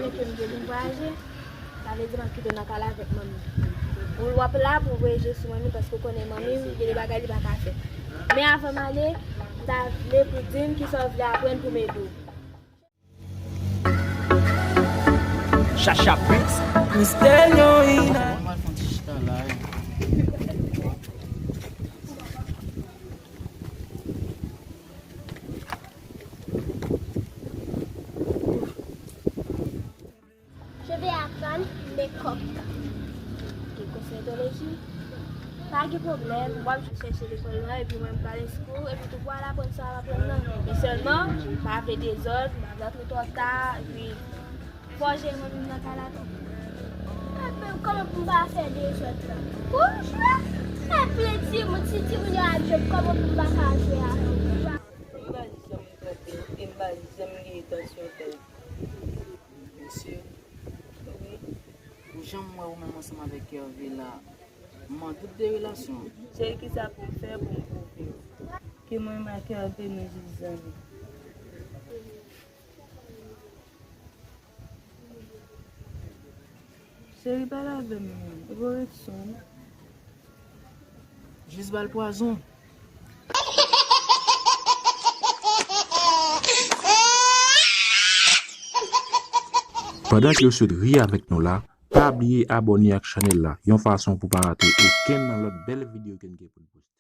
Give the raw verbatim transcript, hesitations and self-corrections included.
Ke m te vin vwayaje, sa vle di m ap kite w nan kay la avèk manmi. Ou w ap la pou w voye je sou manmi, paske w konnen manmi m gen de bagay li pa ka fè. Men avan m ale, m ta vle pou w di m kisa w vle aprann pou m ede w. Chacha Beats. Mister Nyoina. Mwen al fè yon ti chita la, wi. Je vais apprendre le coq. Gen kosmetoloji? Pa gen pwoblèm, w ap chèche lekòl lan, epi mwen m pral enskri w, epi tou pou w al aprann sa w ap aprann nan. Men sèlman, m pa vle dezòd, m pa vle antre twò ta, epi fò w jere manmi m nan kay la tou. Epi kòman pou m pa fè dezòd la? Pou m jwe? Epi timoun, si timoun yo ap jwe, kòman pou m pa ka jwe avè yo? M pa janm tande, e m pa janm gen entansyon fè l. Mesye, wi, pou jan m wè ou menm ansanm avèk Kervy la, m an dout de relasyon an. Cheri, kisa pou m fè pou m pwouve w ke mwen menm ak Kervy, nou jis zanmi? Cheri, pale avè m non, ou pa ret sou m. Jis ba l pwazon. Pandan ke yo sot ri avèk nou la, pa bliye abòne ak chanèl la, yon fason pou pa rate okenn nan lòt bèl videyo ke n gen pou n poste.